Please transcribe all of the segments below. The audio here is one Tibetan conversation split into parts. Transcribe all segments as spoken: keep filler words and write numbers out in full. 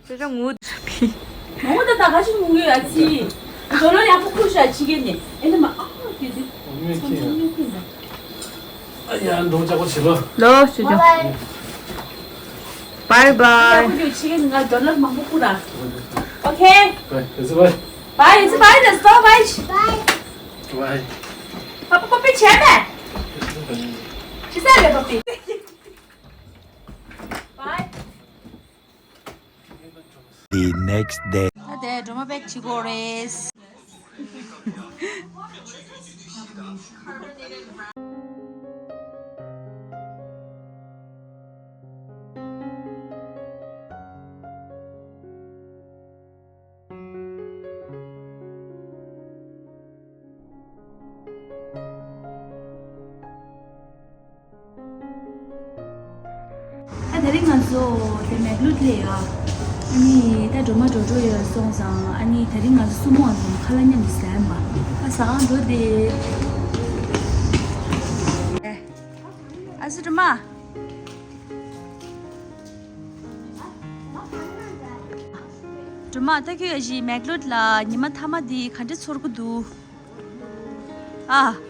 ཅོ་ཅོ་ངུ། ངུ་ད་ད་ག་ཅི་ངུ་ཡོད་ཨ་ཙི། ཇོ་ལོ་ཡག་པོ་ཁུར་ཤ་ཕྱི་རྒྱལ་ནས་ཨེ་ནི་མ་ཨ་དེ་དུས་ཚང་ཚང་ངུ་ཁུར་ད། ཨ་ཡ་འགྲོ་ཅག་པོ་བྱེད་ལོ། ལོ་ཅོ་ཅོ། Bye bye. ཡག་པོ་ཁུར་ཕྱི་རྒྱལ་ནས་ང་ཇོ་ལོ་མང་པོ་ཁུར་ད། Okay. Bye. It's bye. Bye. It's bye. That's all. Bye. Bye. Bye. Papa, Papa, ཆེ་མེད། ཆེ་ས་རེད། Papa. Bye. The next day. ད་དེ་སྒྲོལ་མ་པེག་བྱེད་དགོས་རེད། ད་དེ་རིང་ང་ཚོ་དེ་མེག་ལུད་ལ་ཡ། ཨ་ནི་ད་སྒྲོལ་མ་འགྲོ་འགྲོ་ཡོད་སོང་ཙང་ཨ་ནི་དེ་རིང་ང་ཚོ་སུ་མོ་ཨ་ཚོ་ཁ་ལག་མཉམ་དུ་ཟ་ཡ་མ། ད་ཟ་གང་འགྲོ་དེ། ཨ་ཙི་སྒྲོལ་མ། སྒྲོལ་མ་ད་ཁྱོད་ཡ་ཞིག་མེག་ལུད་ལ་ཉི་མ་མཐའ་མ་འདི་ག་འདྲ་ཚོར་གི་འདུག་ཨ།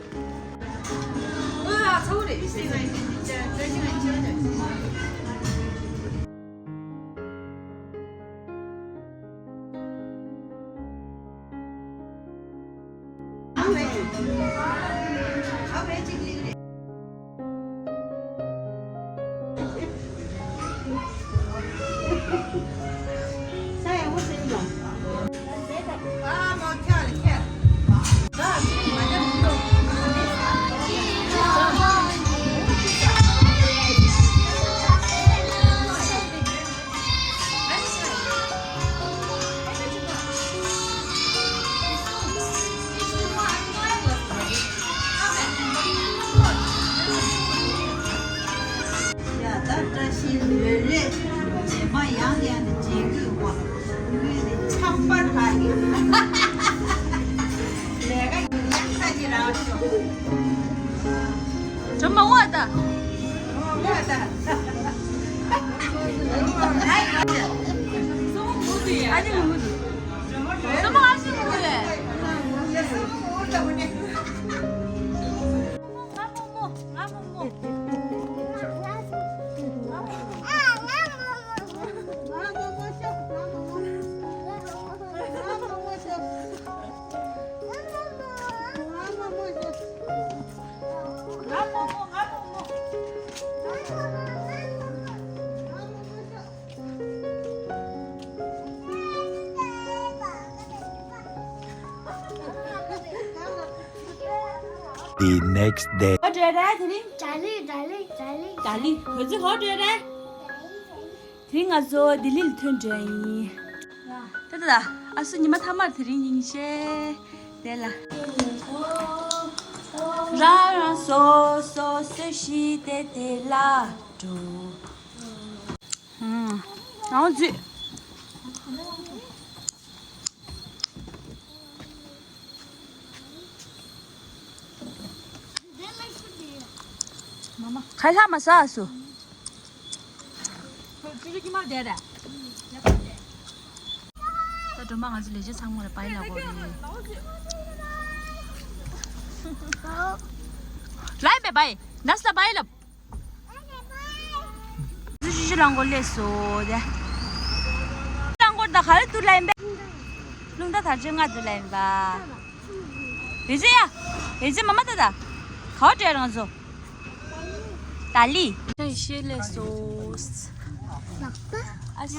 ཡ་ད་བཀྲ་ཤིས་ལོས་རེད། རྗེས་མ་ཡང་ཡང་ནས་མཇལ་དགོས་པ། དངུལ་ནི་ཆམ་པ་ལྷག་གི། ལས་ཀ་ཡག་ས་ཅིག་རག་ཤོག་སྒྲོལ་མ་འོ་ད། འོ་ད། ཨ་ནི་ངུ་འདུག་སྒྲོལ་མ་ཨ་ཞེ་ངུ་རེད། ང་མོ་མོ། ང་མོ་མོ། The next day. ཨོ་འདྲ་ར་དེ་རིང་། ད་ལི་ད་ལི་ད་ལི། ད་ལི་བོད་ཚིག་ཨོ་འདྲ་ར། དེ་རིང་ང་ཚོ་ལྡི་ལི་ལ་ཐོན་འགྲོ་ཡིན། ད་ད་ད་ཨ་སུ་ཉི་མ་མཐའ་མར་དེ་རིང་ཡིན་ཤེས། དེ་ལ། རང་རང་སོ་སོ་སུ་ཞིག་དེ་དེ་ལ་འགྲོ། ཨང་། ཨང་ཛི། ཁ་ལྷ་མ་ཟ་སུ། ད་སྒྲོལ་མ་ང་ཚོ་ལས་བྱེད་ཚང་མ་ལ་བའི་ལབ་དགོས་རེད། ལབ་པས་བའི། ནས་ལ་བའི་ལབ། ཅུ་ཅུ་ཅུ་རླངས་འཁོར་སླེབས་སོང་དེ། རླངས་འཁོར་ད་ག་རེ་འདུག་ལབ་ཡིན་པས། རླུང་རྟ་དར་ལྕོག་ལྔ་འདུག་ལབ་ཡིན་པ། ཡོད་ཚེ་ཡ། ཡོད་ཚེ་མ་མ་ད་ད། ག་བ་འགྲོ་ཡ་རང་ཚོ། ད་ལི། ཤེས་སླེབས་སོང་། ཨ་ཅག་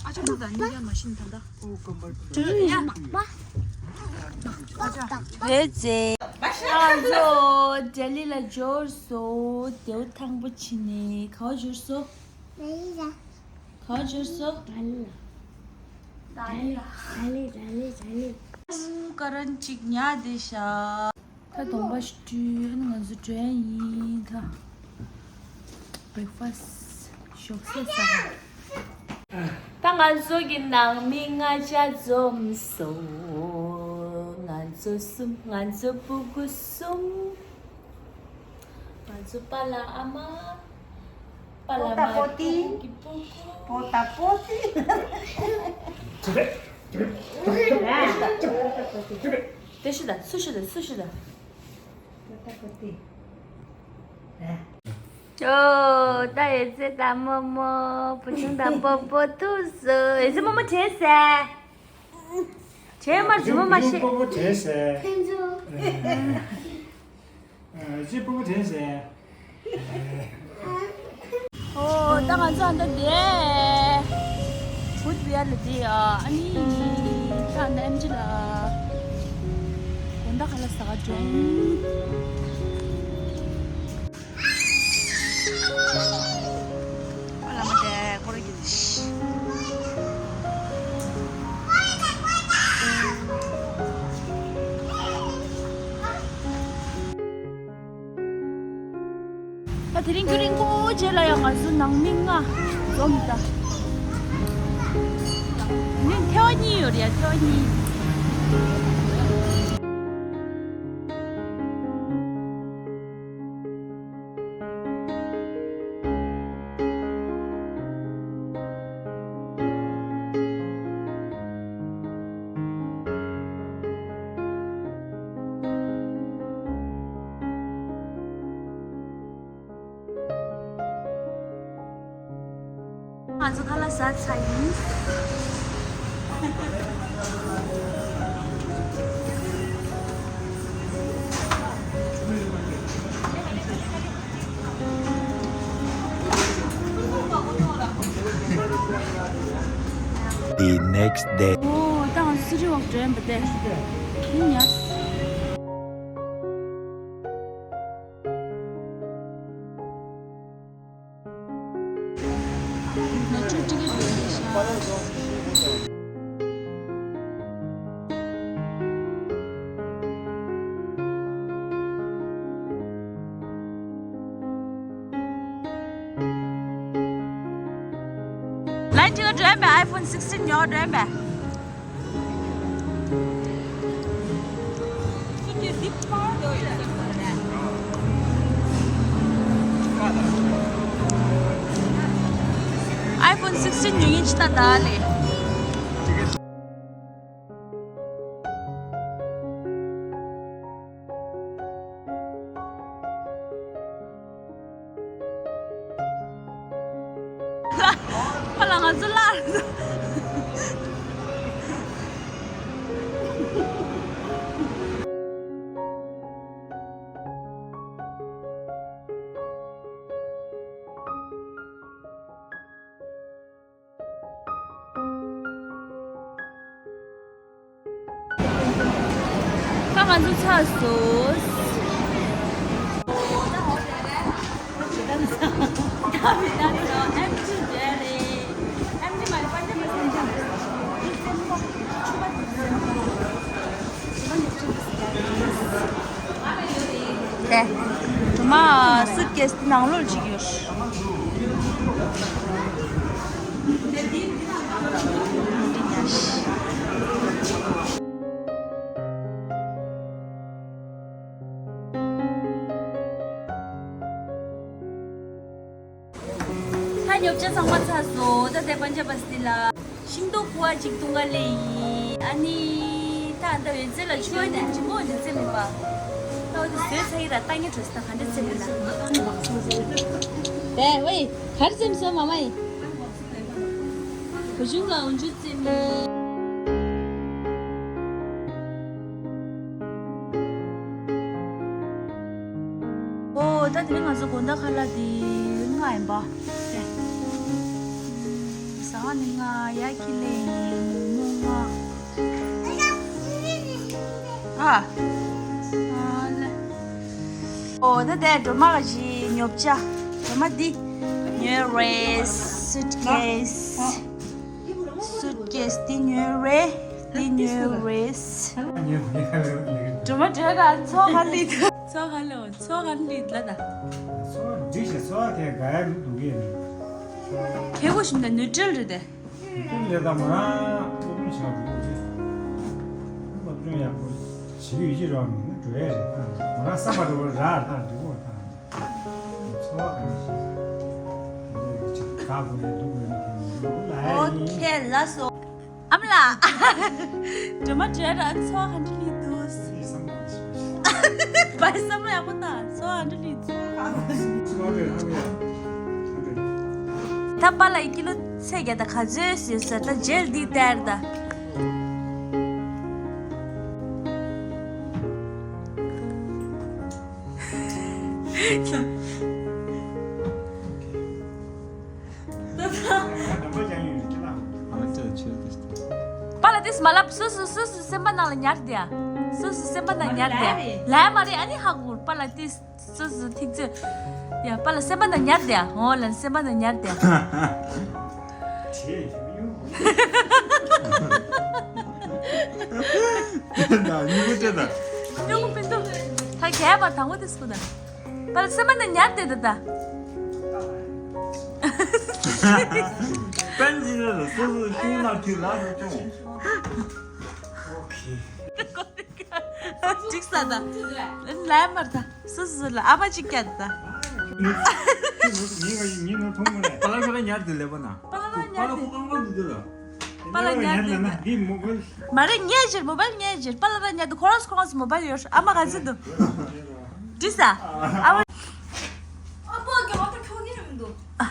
ཨ་ཅག་ད་ནི་ཡ་མ་ཤིན་ད་ད། རེད་ཟེ། ང་ཚོ་ལྡི་ལི་ལ་འབྱོར་སོང་། དེའུ་ཐང་པོ་ཆེ་ནས་ག་བ་འབྱོར་སོང་། ག་བ་འབྱོར་སོང་། ད་ལི་ལ། ད་ལི་ལ། ཀ་རན་གཅིག་ཉལ་བསྡད་ཤག་ད་གདོང་པ་ཞིག་བཀྲུས། ཨ་ནི་ང་ཚོ་འགྲོ་ཡ་ཡིན་ད། བྷེག་ཕ་སི་ཞོགས་ཟས་ཟ་ག་ད་ང་ཚོ་གི་ནང་མི་ལྔ་ཆ་འཛོམས་སོང་། ང་ཚོ་གསུམ། ང་ཚོ་སྤུ་གུ་གསུམ། ང་ཚོ་པཱ་ལགས་ཨ་མ། པོ་ཏ་པོ་ཏི། པོ་ཏ་པོ་ཏི། དེ་ཤི་ད། སུ་ཤི་ད། སུ་ཤི་ད། པོ་ཏ་པོ་ཏི། ཨོ། ད་ཡོད་ཚད་ད་རྨོ་མོ་བུ་ཆུང་དང་པོ་པོ་ཐུག་སོང་། ཡོད་ཚད་རྨོ་མོ་དྲན་སོང་། དྲན་མ་རེད། རྨོ་མོ་ཤེས། པོ་པོ་དྲན་སོང་། ཨ། ཅི་པུ་པུ་དྲན་སོང་། ཨོ། ད་ང་ཚོ་ཨ་མདའ་བསྡད། བུད་བི་ཡར་ལ་བསྡད་ཡ། ཨ་ནི་ད་ཨ་མདའ་ཨེམ་ཆི་ལ་དགོང་དག་ཁ་ལག་ཟ་ག་འགྲོ། ཨ་ལ་མ་དེ་ཁོ་ར་གི་ཤི། ད་དེ་རིང་རྒྱུན་རིང་པོ་རྗེས་ལ་ཡང་ང་ཚོ་ནང་མི་ལྔ་འཛོམས་ད། ནི་ཐེ་བ་གཉིས་ཡོད་རེད་ཡ། ཐེ་བ་གཉིས། ང་ཚོ་ཁ་ལག་ཟ་ཚར་ཡིན། The next day. ཨོ། ད་ང་ཚོ་སི་ཊི་ཝོག་འགྲོ་ཡིན་པ་དེ། ཡིན་ཡ། ལན་ཅིག་འགྲོ་ཡ་མེད། iPhone sixteen ཉོ་འགྲོ་ཡ་མེད། iPhone sixteen ཉོ་མཁན་ཅིག་ད་ད་ལས། ཁོ་ལ་ང་ཚོ་ལར། ད་ང་ཚོ་ཚར་སོང་། དེ། གྲོ་མ་སུཊ་ཀེས་དེ་ནང་ལོགས་ཅིག་ཡོད། ད་ཉོ་ཆ་ཚང་མ་ཚར་སོང་། ད་དེ་པན་ཇབ་བ་སི་ཊི་ལ་ཤིང་ཏོག་ཕུ་བ་གཅིག་བཏུང་ག་སླེབས་ཡིན། ཨ་ནི་ད་ད་འོད་ཟེར་ལ་ཆུ་བ་ཉིན་གཅིག་མོ་འདི་རྩེ་མིན་པ། ད་འོ་དེ་བཟོས་ཚར་ཡིན་ར། ལྟ་ངན་བྲོས་ད་ག་འདྲ་རྩེ་མིན་ན། དེ་ཝེ་ག་རེ་རྩེ་མི་སོང་མ་མ་ཡིན། བུ་ཆུང་ག་འོན་ཆུ་རྩེ་མི། ཨོ། ད་དེ་རིང་ང་ཚོ་དགོང་དག་ཁ་ལག་དེ་ལྔ་ཡིན་པ། ཟ་ཁང་ནི་ལྔ། ཡ་ཁི་ལེ་ཡིན་མོ་ལྔ། ཨ། ཨ་ལེ། ཨོ། ད་དེ་སྒྲོལ་མ་ག་ཞིག་ཉོ་བྱ། སྒྲོལ་མ་འདི་ཉོས་རེད། སུཊ་ཀེས། སུཊ་ཀེས་འདི་ཉོས་རེད། འདི་ཉོས་རེད། སྒྲོལ་མ་སྒྲོལ་ག་མཚོ་ག་ལི་ད། མཚོ་ག་ལི་མཚོ་ག་ལི་ལ་ད། མཚོ་འགྲིག་ཤག་མཚོ་ག་ག་ཡ་རུ་འདུག་གི། ཁེ་གོ་ཞིམ་ད་ནུ་ཊལ་རེད་དེ། ནུ་ཊལ་རེད་ད། མོ་རང་སློབ་སྦྱོང་བྱ་འགྲོ་གི་རེད། སློབ་སྦྱོང་ཡག་པོ་བྱེད་ཀྱི་ཡོད་ཀྱི་རོགས་མིན་ན་འགྲོ་ཡ་རེད། ད་མོ་རང་བསམ་པ་འགྲོ་གི་ར་ད་འགྲིག་གོ་ད། ཚོར་བ་ག་འདྲ་ཞིག་ཨོ་ཁེ། ལགས་སོ། ཨ་མ་ལགས། སྒྲོལ་མ་བྲོས་ར། ཚོར་བ་ག་འདྲ་སླེབས་འདུག། བའི་བསམ་བློ་ཡག་པོ་བཏང་། ཚོར་བ་ག་འདྲ་སླེབས་འདུག། ད་པཱ་ལགས་ཀི་ལོ་ཚད་བརྒྱ་དང་ག་ཚོད་ཡོད་ཟེར། ད་རྗེས་འདི་སྟེར་ད། པཱ་ལགས་ཏིས་མ་ལབ། སོ་སོ་སོ་སོ་སེམས་པ་ནང་ལ་ཉར་དེ་ཡ། སོ་སོ་སེམས་པ་ནང་ཉར་དེ་ཡ། ལབ་མ་རེད། ཨ་ནི་ཧ་གོ། པཱ་ལགས་ཏིས་སོ་སོ་ཐིག་ཚོད་ཡ། པཱ་ལགས་སེམས་པ་ནང་ཉར་དེ་ཡ། འོ་ལན་སེམས་པ་ནང་ཉར་དེ་ཡ། ད་ཉུ་གུ་སྤྲད་ད། ཉུ་གུ་སྤྲད་ད། ད་གས་པ་དང་པོ་དེ་སུ་ད། པཱ་ལགས་སེམས་པ་ནང་ཉར་དེ་ད་ད། པན་ཇི་ལ་ལ་སོ་སོ་ཤུགས་ནག་ཁྱི་ལ་སོ་ཅུང་། འགྲིག་ས་ད། ལན་ལ་མར་ད། སོ་སོ་ལ་ཨ་མ་ཅིག་སྐྱར་ད། ཉིན་ཉིན་ནོར་ཐོང་མོ་རེད། པཱ་ལགས་ཁྱོད་ལ་ཉར་དེ་ལེ་པ་ན། པཱ་ལགས་ཉར་དེ། པཱ་ལགས་ཁོ་ཁང་པ་འདུག་དེ་ལ། པཱ་ལགས་ཉར་དེ་ན་འདི་མོ་བལ། མ་རེད། ཉལ་ཕྱིར་མོ་བལ་ཉལ་ཕྱིར། པཱ་ལགས་ར་ཉར་དེ། ཁོ་རང་ཁོ་རང་མོ་བལ་ཡོད། ཨ་མ་ག་ཚོད་འདུག། འདྲི་ས། ཨ་མ། ཨ་ཕ་གི་ཨ་ཕ་ཁྱོད་ཉིད་མི་འདུག། ཨ་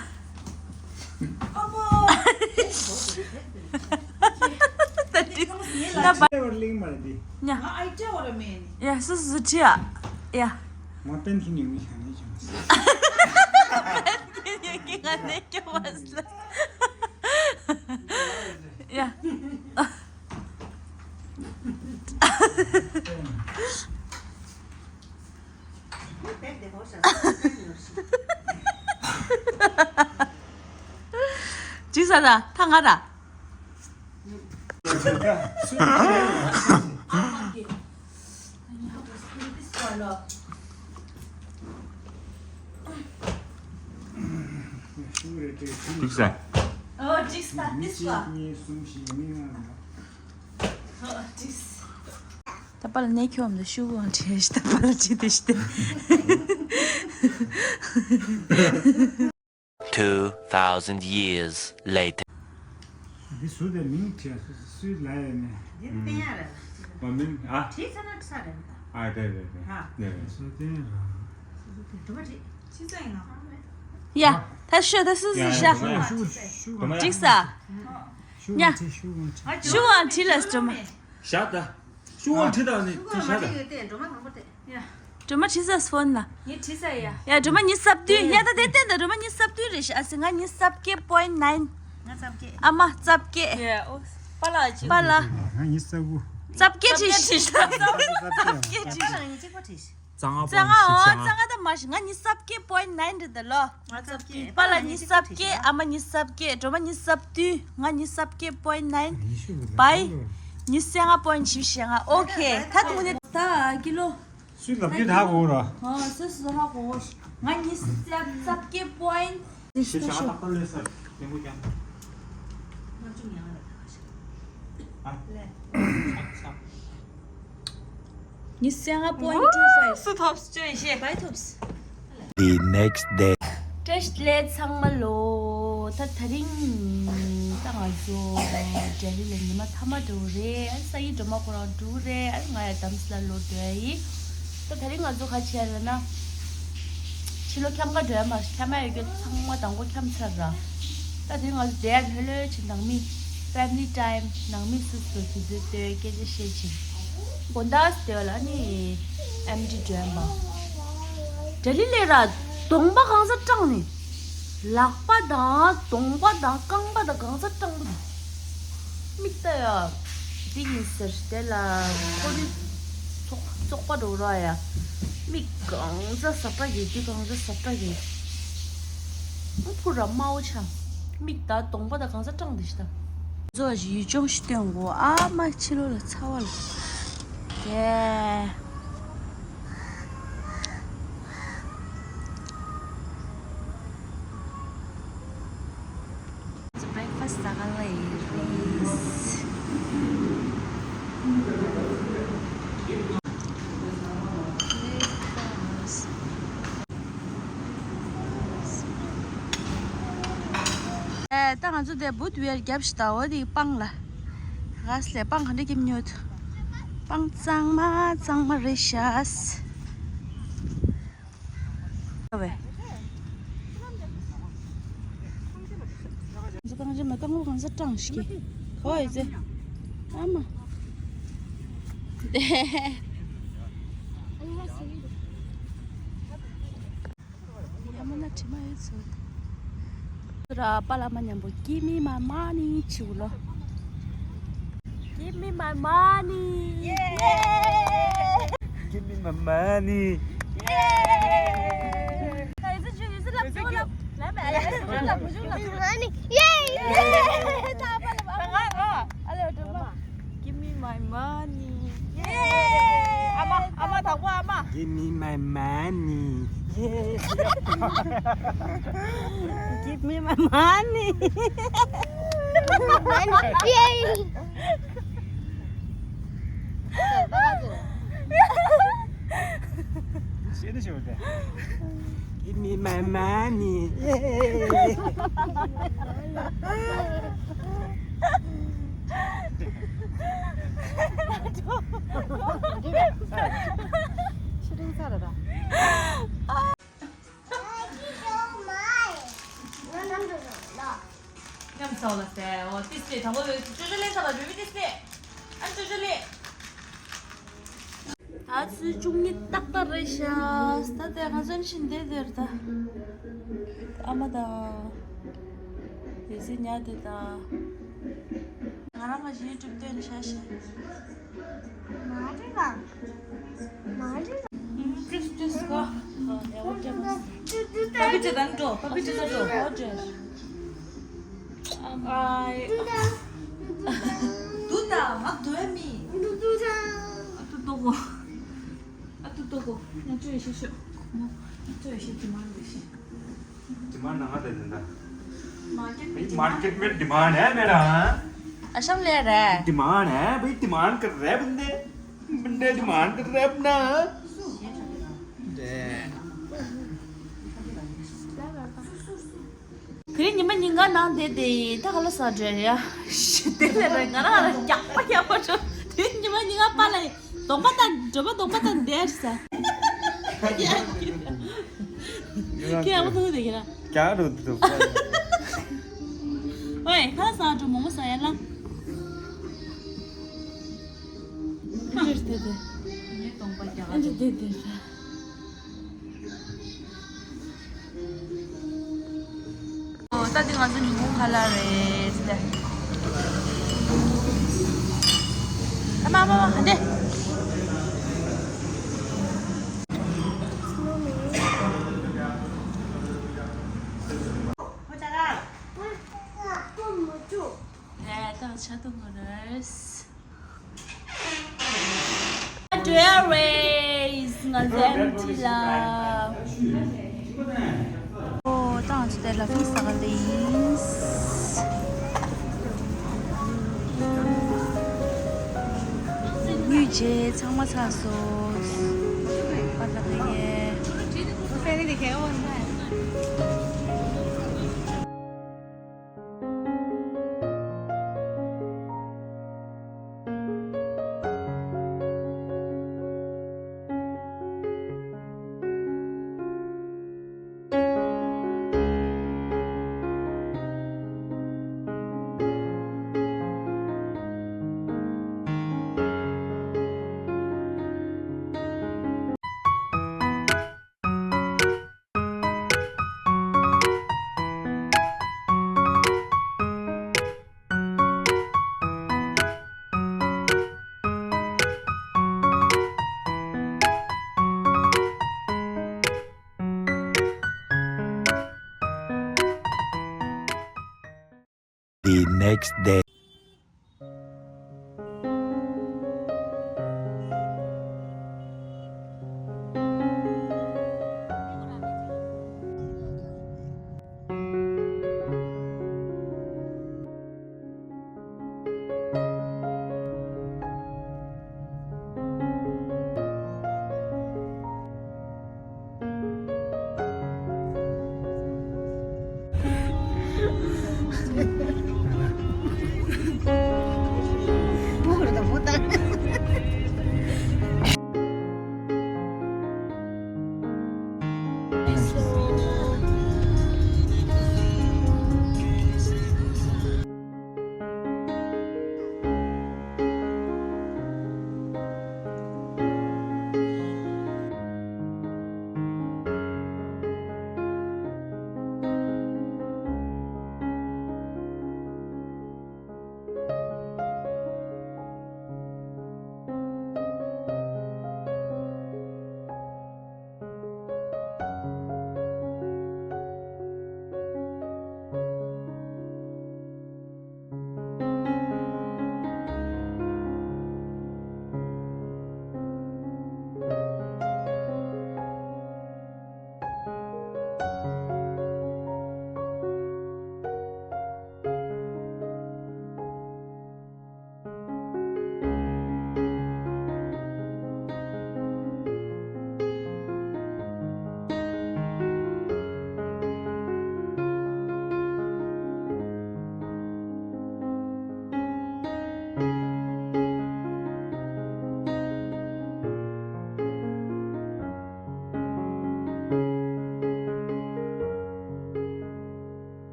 ཕ། ད་འདྲི། ད་པཱ། ལེ་བར་ལིང་མ་རེད་འདི། ཉ། ང་ཨའི་ཏྲ་བར་མེ་ནི། ཡ་སུ་སུ་ཁྲི་ཡ། ཡ། ང་པན་ཁྱི་ཉུང་ཉུང་ཤ་ནས་ཀྱང་། ཁྱི་ཉུང་ཉུང་ང་ནས་ཀྱང་མ་སླེབས། ཡ། ཅི་ས་ད་ཐང་ང་ར། འགྲིག་ས། ཨོ་འགྲིག་ས། འགྲིག་ས། ད་པཱ་ལགས་ནས་ཁྱོད་འདི་ཤུ་གུའང་བྲིས་ཤི། ད་པཱ་ལགས་བྲིས་ཏེ་ཤི་སྟེ། Two thousand years later. འདི་སུ་དེ་མིང་བྲིས་སུ་སུའི་ལ་ཡ་ནས། འདི་བསྟན་ཡ་རེད། ཨ་མིང་ཨ། བྲིས་ཚར་ན་ཚར་རེད། ཨ་རེད་རེད་རེད། ཧ། རེད་རེད། སུ་དེ་ར། སུ་དེ་འགྲོ་བ་རེད། ཕྱི་ས་ཡིན་ནོ། ཡ། ད་ཤོད་ད་སུ་སུ་ཡ་ཤ། ཡ་ཤུ་ཤུ་ཤུ་འགྲིག་ས། ཤུ་ཡ། ཤུ་ཡ་བྲིས་ཤུ་ཡ་བྲིས། ཤུ་ཡ་བྲིས་ལ་སྒྲོལ་མ། བཞག་ད། ཤུ་ཡ་བྲིས་དང་ནི་བྲིས་བཞག་ད། སྒྲོལ་མ་བྲིས་ས་ཕོན་ལ། ངས་བྲིས་ས་ཡ། ཡ་སྒྲོལ་མ་ཉི་ཤུ་རྩ་བདུན། ཡ་ད་དེ་བསྟན་ད། སྒྲོལ་མ་ཉི་ཤུ་རྩ་བདུན་རེད་ཤག། ཨ་སི་ང་ཉི་ཤུ་རྩ་བརྒྱད་point nine། ང་རྩ་བརྒྱད། ཨ་མ་རྩ་བརྒྱད། ཡ་ཨོ། པཱ་ལགས་ཅི། པཱ་ལགས། ང་ཉི་ཤུ་རྩ་དགུ། རྩ་བརྒྱད་བྲིས་ཤག། རྩ་བརྒྱད་བྲིས་ཤག། རྩ་བརྒྱད་བྲིས་ཤག། ང་གཅིག་པ་བྲིས་ཤག། རྩ་ལྔ་པོ་ཡིན་ཤག། རྩ་ལྔ་ད་མ་ཤི། ང་ཉི་ཤུ་རྩ་བརྒྱད་point nine རེད་ད་ལོ། ང་རྩ་བརྒྱད། པཱ་ལགས་ཉི་ཤུ་རྩ་བརྒྱད། ཨ་མ་ཉི་ཤུ་རྩ་བརྒྱད། སྒྲོལ་མ་ཉི་ཤུ་རྩ་བདུན། ང་ཉི་ཤུ་རྩ་བརྒྱད་point nine། བའི་ཉི་ཤུ་རྩ་ལྔ་point བཞི་བཞི་ལྔ། ཨོ་ཁེ། ད་དུང་ནི་ད་ཀི་ལོ། སུས་ལབ་རྒྱུ་ད་གོ་ར། ཧོ་སུ་སུ་ཧ་གོ། ང་ཉི་ཤུ་རྩ་བརྒྱད་point། ཞེས་བྱ་བ་ཏག་ཏག་ལས་སར་ལེན་པོ་ཀྱང་། ང་ཅུང་ཡང་ལ་ད་ཁ་ཤ། ཨ། ལས། ཆག་ཆག། ཉི་ཤུ་རྩ་ལྔ་point two five། སུ་ཐོབ་སུ་བཅོས་ཤེས་བའི་ཐོབ་སུ། The next day. བཀྲ་ཤིས་བདེ་ལེགས་ཚང་མ་ལོ། ད་དེ་རིང་ད་ང་ཚོ་ལྡི་ལི་ལ་ཉི་མ་མཐའ་མ་འགྲོ་རེད། ཨ་ས་ཡི་སྒྲོལ་མ་ཁོ་རང་འགྲོ་རེད། ཨ་ང་ཡ་དམ་སི་ལ་ལོ་འགྲོ་ཡ་ཡིན། ད་དེ་རིང་ང་ཚོ་ག་བྱས་ལ་ན། ཕྱི་ལོ་འཁྱམ་ག་འགྲོ་ཡ་མ་འཁྱམ་ཡ་ཡོད་རྒྱུ་ཚང་མ་དང་པོ་འཁྱམ་ཚར་ར། ད་དེ་ང་ཚོ་འབྲེལ་ཡ་ལྷོད་ལྷོད་ཕྱིན། ནང་མི་family time། ནང་མི་སུ་སུ་དུས་ཚོད་ལྟོས་སྐད་ཆ་བཤད་ཕྱིན། དགོང་དག་ལྟོས་ལ་ནི་ཨེམ་ཌི་འགྲོ་ཡ་མ། ལྡི་ལི་ལས་ར་གདོང་པ་གང་ས་སྐྲངས་ནི། ལག་པ་དང་གདོང་པ་དང་རྐང་པ་དང་གང་ས་སྐྲངས་པ་དང་། མིག་ལྟ་ཡ། འདི་ཡིན་ཟེར་དེ་ལ་ཁོ་འདི་ཚོགས་ཚོགས་པ་འགྲོ་ར་ཡ། མིག་གང་ཚ་ཟབ་པ་གི་འདི་གང་ཚ་ཟབ་པ་གི། ཨ་ཕུ་ར་དམར་པོ་ཆགས། མིག་དང་གདོང་པ་དང་གང་ཚ་སྐྲངས་འདི་ཤི་ད། བཟོ་བ་ཞིག་ཡུལ་ལྗོངས་ཤིག་སྟོན་དགོས། ཨ་མ་ཕྱི་ལོགས་ལ་ཚ་བ་ལ། དེ། Breakfast ཟ་ག་ལ་ཡིན་རེད། ད་ང་ཚོ་དེ་བུད་ཝེར་རྒྱབ་ཤི་ད་འོ་དེ་སྤང་ལ། ག་སི་ལས་སྤང་ག་འདྲ་ཀིམ་ཉོ་ཐུ། སྤང་གཙང་མ་གཙང་མ་རེད་ཤག་ཨ་ཝེ། ང་ཚོ་གང་ཅི་མ་རྐང་པ་གང་ས་སྐྲངས་ཤིག་ཧོ་ཡི་ཙེ། ཨ་མ། ཨ་མ་ན་དྲི་མ་ཡོད་ཚོད། ར་པ་ལ་མ་མཉམ་པོ། Give me my money ཆིའུ་ལོ། Give me my money. Yeah! Give me my money. Yeah! Money. Yeah! Give me my money. Yeah! ཨ་མ། ཨ་མ་དང་པོ་ཨ་མ། Give me my money. Yeah. Give me my money. Yeah. Give me my money. Yeah. མཉམ་ཚོགས་ལ་ཟེར། འོ་ཏིས་ཏེ་དང་པོ་ཅོ་ཅོ་ལེན་ས་ལ་རུ་བི་ཏིས་ཏེ། ཨ་ཅོ་ཅོ་ལེན། ད་ཚོད་བཅུ་གཉིས་ཏག་ཏག་རེད་ཤག་ད་དེ་ང་ཚོ་ཕྱིན་བསྡད་དེར་ད། ཨ་མ་དང་། དེ་ཚེ་ཉལ་དེ་དང་། ང་རང་ང་གཞས་སྒྲུབ་སྟོན་བྱ་ཤག་མ་རེད་པ། མ་རེད་པ། ཏིས་ཏིས་གོ། ཨ་ནེ་འོ་ཏེ་མ། པ་པི་ཅི་དང་འགྲོ། པ་པི་ཅི་དང་འགྲོ། འོ་ཏེ། ཨ་ཨ། དུ་ད་ང་དོའི་མི། ཨ་ཏུ་ཏོ་གོ། ཨ་ཏུ་ཏོ་གོ། ང་ཅོ་ཡེ་ཤེས་ཤོག་ང་ཅོ་ཡེ་ཤེས་དུ་མ་རེ་ཤེས། डिमांड ना दे देता। मार्केट में मार्केट में डिमांड है मेरा। अशम ले रहा है। डिमांड है भाई, डिमांड कर रहे हैं बंदे। बंदे डिमांड कर रहे हैं अपना। ཁྱེད་ཉི་མ་ཉིན་གང་ནང་བསྡད་དེ་ད་ག་ལ་ཟ་འདྲ་ཡ། ཞི་བདེ་ལས་རེད། ང་རང་རང་རྒྱག་པ་རྒྱག་པ་ཆོ། དེ་ཉི་མ་ཉིན་གང་པ་ལ་གདོང་པ་དང་འགྲོ་པ་གདོང་པ་དང་བསྡད་ས། ཁྱེད་ཡག་པོ་འདུག་དེ་ཁྱེད་རང་། རྒྱག་རུ་འདུག་ཨོའི་ཁ་ཟ་འགྲོ་མོག་མོག་ཟ་ཡ་ལ། ཨ་འདྲ་དེ་དེ། ཨ་འདྲ་དེ་དེ། ཨོ། ད་འདི་ང་ཚོ་ཉིན་གུང་ཁ་ལག་རེད་ཟེར། ཨ་མ་ཨ་མ་ཨ་མ་ཨ་འདྲེ། ལས་ཀ་ཆ་ཏོ་མོ་རེད། Dry erase ང་ཚོ་ཨེམ་ཊི་ལ། ཨོ། ད་ང་ཚོ་དེ་ལ་ཕིང་ས་ག་ལེ་ཡིན། དངུལ་བྱས་ཚང་མ་ཚར་སོང་། པ་ལ་ཕེ་གེ། The next day.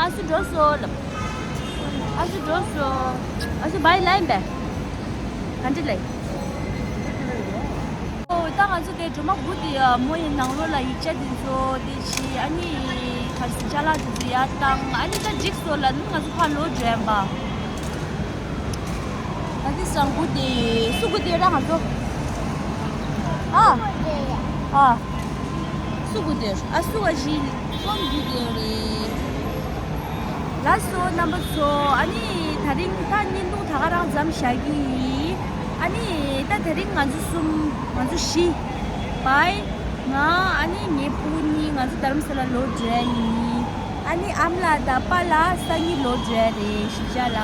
ཨ་སུ་འགྲོ་སོང་ལབ། ཨ་སུ་འགྲོ་སོང་། ཨ་སུ་བའི་ལན་པས། ག་འདྲ་ལབ། ཨོ་ད་ང་ཚོ་དེ་སྒྲོལ་མ་དགུ་དེ་མོ་ཡི་ནང་ལོགས་ལ་ཡིག་ཆ་དེ་ཚོ་དེ་བྱས། ཨ་ནི་ག་རེ་ཟེར། ཅ་ལག་དེ་ཚོ་ཡར་བཏང་། ཨ་ནི་ད་འགྲིག་སོང་ལབ་ནི་ང་ཚོ་ཕར་ལོག་འགྲོ་ཡིན་པ། ད་དེ་སང་དགུ་དེ་སུ་དགུ་དེ་ར་ང་ཚོ། ཨ། ཨ། སུ་དགུ་དེ། ཨ་སུ་བ་ཞིག་སོང་དགུ་དེ་རེད། ལགས་སོ་རྣམ་པ་ཚོ། ཨ་ནི་དེ་རིང་ད་བརྙན་ཐུང་ད་ག་རང་མཚམས་བཞག་གི་ཡིན། ཨ་ནི་ད་དེ་རིང་ང་ཚོ་གསུམ། ང་ཚོ་བཞི། བའི། ང་། ཨ་ནི་ངའི་ཕྲུ་གུ་གཉིས། ང་ཚོ་རྡ་རམ་ས་ལ་ལོག་འགྲོ་ཡ་ཡིན། ཨ་ནི་ཨ་མ་ལགས་དང་པཱ་ལགས་སང་ཉིན་ལོག་འགྲོ་ཡ་རེད། གཞིས་ཆགས་ལ།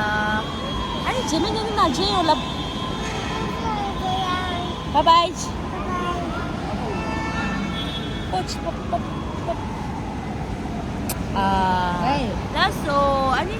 ཨ་ནི་རྗེས་མའི་བརྙན་ཐུང་ནང་མཇལ་ཡོང་ལབ། བའི་བའི། པོ་ཆི་པོ་པོ་པོ། ཨ། ལགས་སོ། ཨ་ནི།